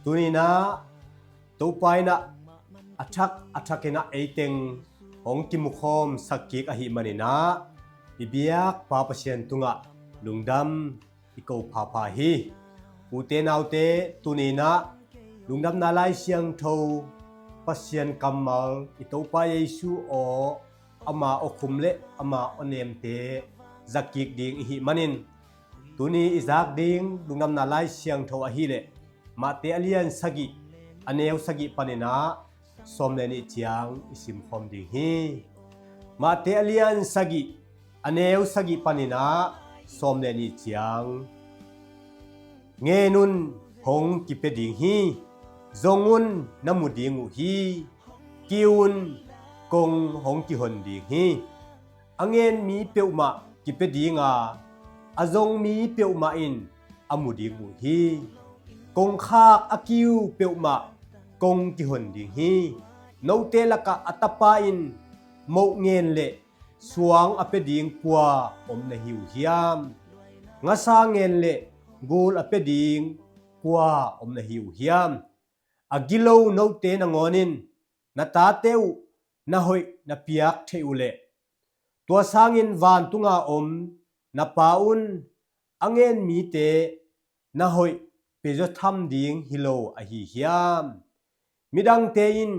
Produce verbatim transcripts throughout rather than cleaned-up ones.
Tuninah Topa inah a thak a thakinah eiteng hong kimukhawm sak kik ahih maninah i biakpa Pasian tungah lungdam i ko phapha hi. Ute naute, tuninah Lungdamna Lai Siangtho, Pasian kammal, i Topa Jesu aw, ama awkhum le ama awnemte zak kik ding ihih manin, tuni i zak ding Lungdamna Lai Siangtho ahileh Mate a lian sagih, a neu sagih paninah sawm le nih ciang i simkhawm ding hi. Mate a lian sagih, a neu sagih paninah sawm le nih ciang. Ngen un, hong kipia ding hi. Zong un, na mu ding uh hi. Kiu un, kong hong kihon ding hi. A ngen mi peuhmah kipia dinga, a zong mi peuhmah in a mu ding uh hi. Kongkhak a kiu peuhmah kong kihon ding hi. Note lakah a tapa in moh ngen leh suang a pia ding kua om na hi uh hiam? Ngasa ngen leh gul a pia ding kua om na hi uh hiam? A gilo note nangawn in na tate uh na hoih na piak theih uh leh, tua sangin vantunga om na Pa un a ngen mite na hoih piazaw tham ding hi lo ahi hiam? Midangte in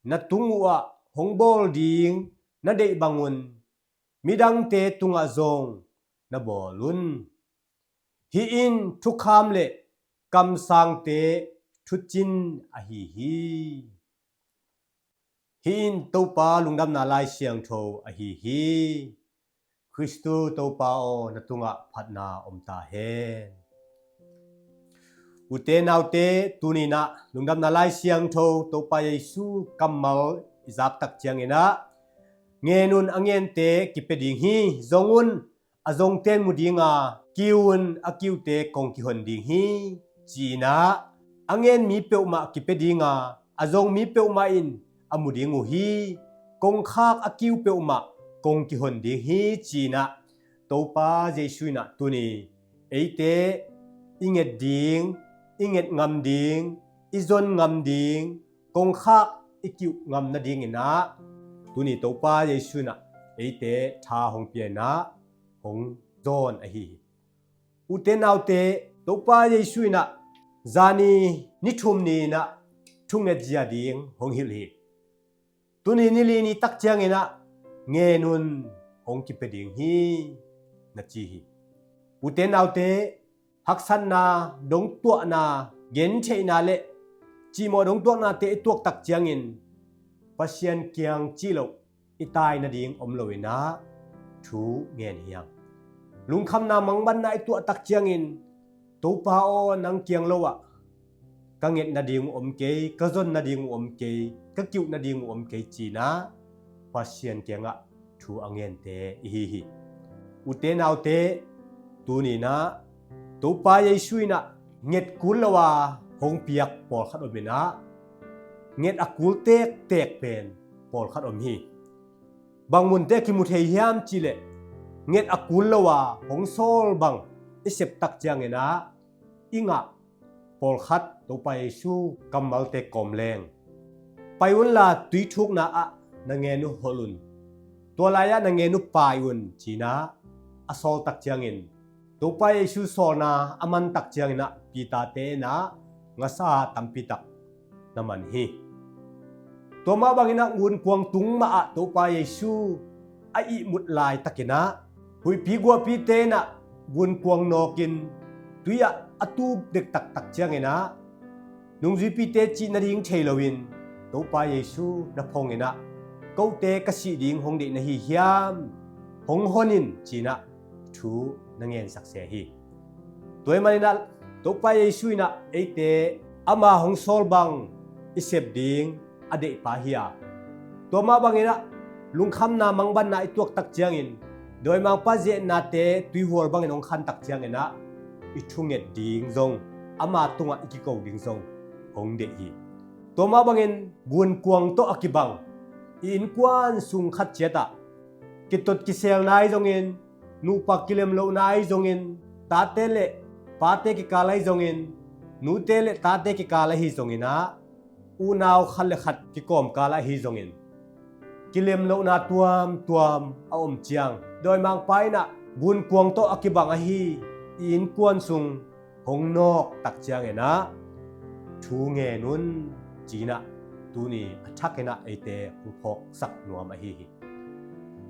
na tung uhah hong bawl ding na deih bangun midangte tungah zong na bawl un. Hih in thukham le kamsangte thucin ahi hi. Hih in Topa Lungdamna Lai Siangtho ahi hi. Khristu Topa aw, na tungah phatna om ta hen. Ute naute, tuninah Lungdamna Lai Siangtho Topa Jesu kammal i zak tak cianginah, ngen un, a ngente kipia ding hi. Zong un, a zongte in mu dinga, kiu un, a kiute kong kihon ding hi, ci-inah, a ngen mi peuhmah kipia dinga, a zong mi peuhmah in a mu ding uh hi. Kongkhak a kiu peuhmah kong kihon ding hi, ci-inah Topa Jesu inah tuni eite i nget ding, i nget ngam ding, i zon ngam ding, kongkhak i kiuh ngam nadinginah tuni Topa Jesu inah eite tha hong pia inah hong zawn ahi hi. Ute naute, Topa Jesu inah zani ni thum ni inah thunget zia ding hong hilh hi. Tuni ni li ni tak cianginah ngen un, hong kipia ding hi, na ci hi. Ute naute, haksatna, dongtuahna, gentheihna le cihmawh dongtuahnate i tuak tak ciangin Pasian kiang cih loh i tai nading om loinah thu ngen hi hang. Lungkhamna, mangbatna i tuah tak ciangin, Topa aw, nang kiang lo ah ka nget nading uh om kei, ka zon nading uh om kei, ka kiuh nading uh om kei, ci-inah Pasian kiangah thu a ngente i hi hi. Ute naute, tuninah Topa Jesu inah nget kul lo a hong piak pawlkhat om inah, nget a kul tektek pen pawlkhat om hi. Bang munte kimu thei hiam cihleh, nget a kul lo a hong sawl bang i sep tak cianginah i ngah pawlkhat Topa Jesu kammalte kawm leng, pai unla tui thukna ah na ngen uh holh un, tua lai-ah na ngen uh pai un, ci-inah a sawl tak ciangin, Topa Jesu sawlna a man tak cianginah Peter-te inah ngasa tampi tak na man hi. Tua mah banginah gunkuang tung mah ah Topa Jesu a ihmut laitakinah huihpi guahpite inah gunkuang nawkin tui ah a tup dektak tak cianginah nungzuipite cih nading thei loin Topa Jesu na phonginah, kote ka sih ding hong deih na hi hiam? Hong hon in, ci-inah thu na ngensak se hi. Tua ahih maninah Topa Jesu inah eite ama hong sawl bang i sep ding a deihpa hi a, tua mah banginah lungkhamna, mangbatna i tuak tak ciangin dawimangpa zehnate tuihual bangin hong khan tak cianginah i thunget ding zong, ama tungah i kiko ding zong hong deih hi. Tua mah bangin gunkuang tawh a kibang i innkuan sung khat ciatah kitot kisel nai zongin, nupa kilem loh nai zongin, tate le pate kikal ahi zongin, nute le tate kikal ahi zongin ah, unau khat le khat kikawmkal ahi zongin, kilemlohna tuamtuam a om ciang, dawimangpa in ah gunkuang tawh a kibang ahi i innkuan sung hong nawk tak ciangin ah, thu ngen un, ci-in ah tuni a thakin ah eite hong phawksak nuam ahi hi.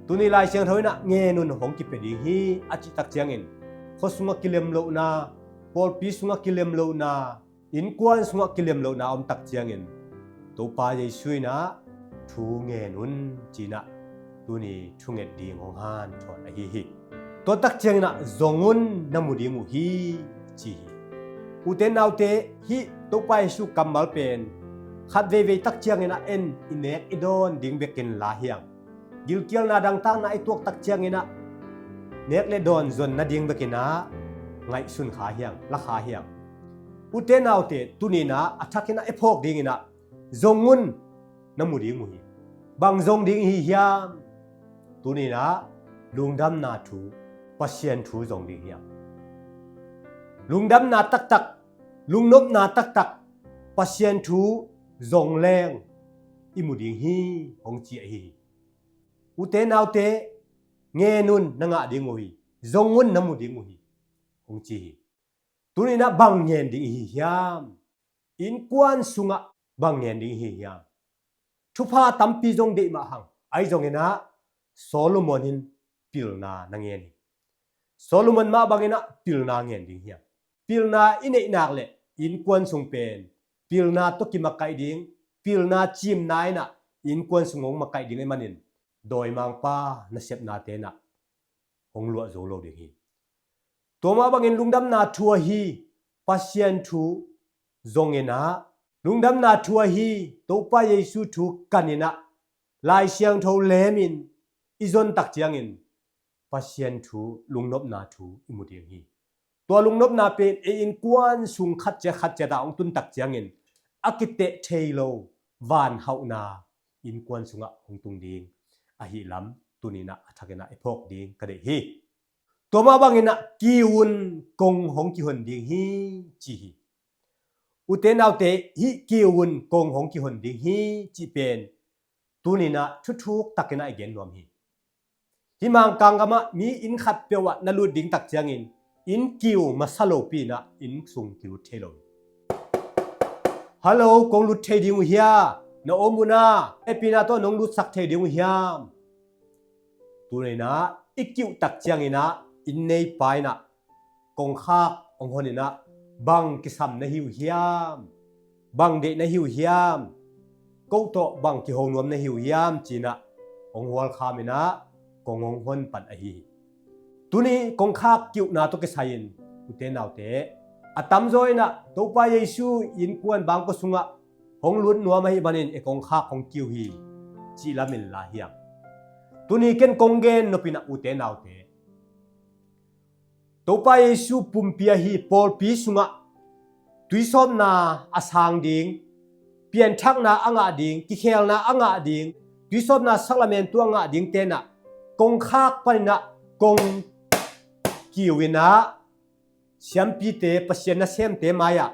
Tuni Lai Siangtho in ah ngen un, hong kipia ding hi, a cih tak ciangin, khua sungah kilemlohna, pawlpi sungah kilemlohna, innkuan sungah kilemlohna a om tak ciangin, Topa Jesu in ah thu ngen un, ci-in ah tuni thunget ding hong hanthawn ahi hi. Tua tak ciangin ah, "Zong un, na mu ding uh hi," ci hi. Ute naute, hih Topa Jesu kammal pen khat veivei tak ciangin ah en i nek i dawn ding bekin la hi hang. Gilkialna dangtakna i tuak tak ciangin ah nek le dawn zon nading bekin ah ngaihsun kha hi hang, la kha hi hang. Ute naute, tuni in ah a thakin ah i phawk dingin ah, "Zong un, na mu ding uh hi." Bang zong ding i hi hiam? Tuni in ah lungdamna thu, Pasian thu zong ding hi hang. Lungdamna taktak, lungnopna taktak, Pasian thu zong leng i mu ding hi, hong ci ahi hi. Ute naute, ngen un, na ngah ding uh hi. Zong un, na mu ding uh hi, hong ci hi. Tuni in ah bang ngen ding i hi hiam? Innkuan sungah bang ngen ding i hi hiam? Thupha tampi zong deih mah hang, ahi zongin ah Solomon in pilna na ngen hi. Solomon mah bangin ah pilna ngen ding hi hang. Pilna i neih nak leh innkuan sung pen pilna tawh kimakaih ding, pilna cimna in ah innkuan sung hong makaih ding ahih manin, dawimangpa nasepnate in ah hong luah zo lo ding hi. Tua mah bangin lungdamna thu ahi Pasian thu zongin ah, lungdamna thu ahi Topa Jesu thu kanin ah, Lai Siangtho lemin i zon tak ciangin Pasian thu, lungnopna thu i mu ding hi. Tua lungnopna pen ei innkuan sung khat ciat khat ciat ah hong tun tak ciangin, a kiteh thei lo van hauhna innkuan sungah hong tung ding ahih lam, tuni in ah a thakin ah i phawk ding ka deih hi. Tua mah bangin ah, "Kiu un, kong hong kihon ding hi," ci hi. Ute naute, hih "Kiu un, kong hong kihon ding hi," cih pen tuni in ah thuthuk takin ah i gen nuam hi. Hih Mangkang gamah mi inn khat peuh ah na lut ding tak ciangin, inn kiu masa lopi in ah inn sung kilut thei lo hi. "Hello, kong lut thei ding uh hia? Na om uh na, hehpihna tawh nong lutsak thei ding uh hiam?" Tuni in ah i kiuh tak ciangin ah, inn neipa in ah kongkhak hong hon in ah, "Bang kisam na hi uh hiam? Bang deih na hi uh hiam? Ko tawh bang kiho nuam na hi uh hiam?" ci-in ah hong hualkham in ah kong hong hon pan ahi hi. Tuni kongkhak kiuhna tawh kisai-in, ute naute, a tamzaw in ah Topa Jesu innkuan bangkua sungah hong lut nuam ahih manin ei kongkhak hong kiu hi, cih lamin la hi hang. Tuni ken kong gen nop in ah, ute naute, Topa Jesu pumpi ahi pawlpi sungah tuisawpna a sang ding, pianthakna a ngah ding, kikhelna a ngah ding, tuisawpna sakramentu a ngah dingte in ah kongkhak panin ah kong kiu in ah siampite, Pasian nasemte mai-ah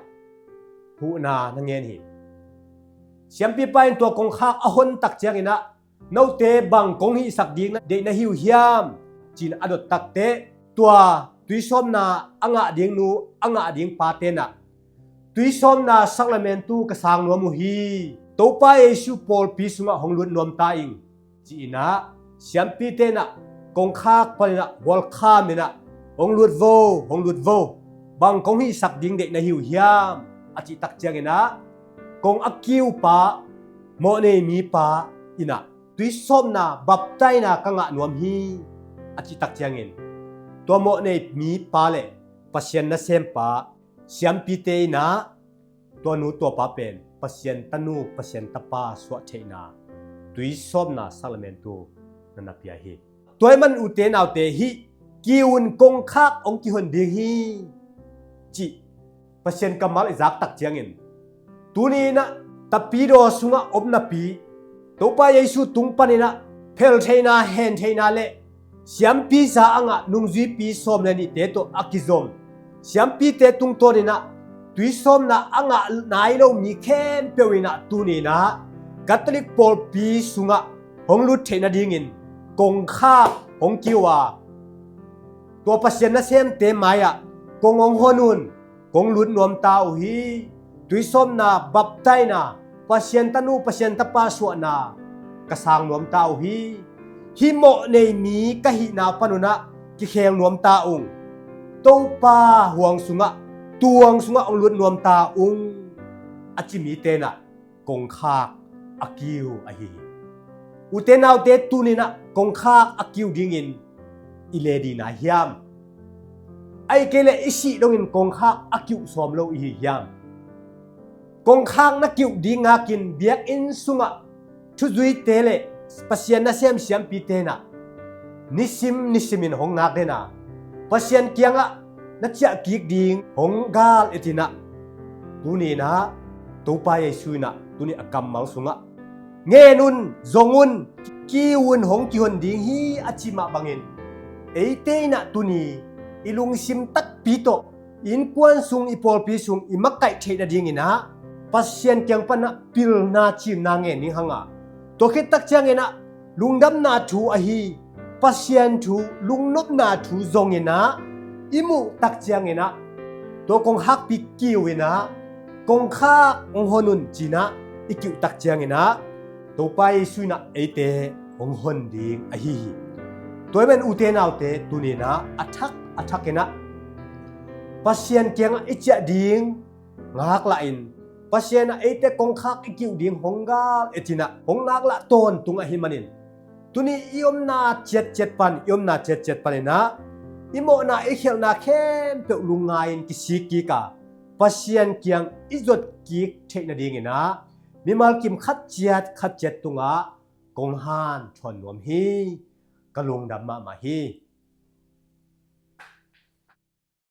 huhna na ngen hi. Siampipa in tua kongkhak a hon tak ciangin ah, "Note bang kong hihsak ding na deih na hi uh hiam?" ci-in a dot takteh, tua tuisawpna a ngah ding nu, a ngah ding pate in ah tuisawpna sakramentu ka sang nuam uh hi. Topa Jesu pawlpi sungah hong lut nuam ta ing, ci-in ah siampite in ah kongkhak panin ah hualkham in ah, "Hong lut vo, hong lut vo. Bang kong hihsak ding deih na hi uh hiam?" a cih tak ciangin ah, "Kong a kiupa, mawhnei mipa in ah tuisawpna, baptaina ka ngah nuam hi," a cih tak ciangin, tua mawhnei mipa le Pasian nasempa, siampite in ah tua nu tua pa pen Pasian tanu, Pasian tapa suah theihna tuisawpna sakramentu na na pia hi. Tua ahih man, ute naute, hih "Kiu un, kongkhak hong kihon ding hi," cih Pasian kammal i zak tak ciangin, tuni in ah tapidaw sungah om napi, Topa Jesu tung panin ah pheltheihna, hentheihna le siampi za a ngah nungzuipi sawm le nihte tawh a kizom siampite tungtawn in ah tuisawmna a ngah nai lo mi khempeuh in ah tuni-in ah Catholic pawlpi sungah hong lut theih nadingin kongkhak hong kiu a, tua Pasian nasemte mai-ah kong hong hon un, kong lut nuam ta uh hi. Tuisawmna, baptaina, Pasian tanu, Pasian tapa suahna ka sang nuam ta uh hi. Hih mawh nei mi ka hihna panun ah kikhel nuam ta ung. Topa huang sungah, tuang sungah hong lut nuam ta ung, a ci mite in ah kongkhak a kiu ahi hi. Ute naute, tuni-in ah kongkhak a kiu dingin i le ding na hiam? Ahih kei leh i sih dongin kongkhak a kiu sawm lo i hi hiam? Kongkhak na kiu ding ngakin biakinn sungah thuzuite le Pasian nasem siampite in ah nisim nisimin hong ngak den a, Pasian kiangah na ciah kik ding hong gal et in ah, tuni-in ah Topa Jesu in ah tuni a kammal sungah ngen un, zong un, kiu un, hong kihon ding hi a cih mah bangin eite in ah tuni i lungsim takpi tawh i innkuan sung, i pawlpi sung i makaih theih nadingin ah Pasian kiang pan ah pilna, cimna ngen ding hang a, tua khit tak ciangin ah lungdamna thu ahi Pasian thu, lungnopna thu zongin ah i muh tak ciangin ah tua kongkhakpi kiu in ah kongkhak hong hon un ci-in ah i kiuh tak ciangin ah Topa Jesu in ah eite hong hon ding ahi hi. Tua ahih manin ute naute, tuni-in ah a thak a thakin ah Pasian kiangah i ciah ding ngaklah in, Pasian ah eite kongkhak i kiuh ding hong gal et in ah hong ngaklah tawntung ahih manin tuni i omna ciatciat pan, i omna ciatciat panin ah i mawhna, i khialhna khempeuh lungngai-in kisik kik a, Pasian kiang i zot kik theih nadingin ah mimal kim khat ciat khat ciat tungah kong hanthawn nuam hi. Ka lungdam mahmah hi.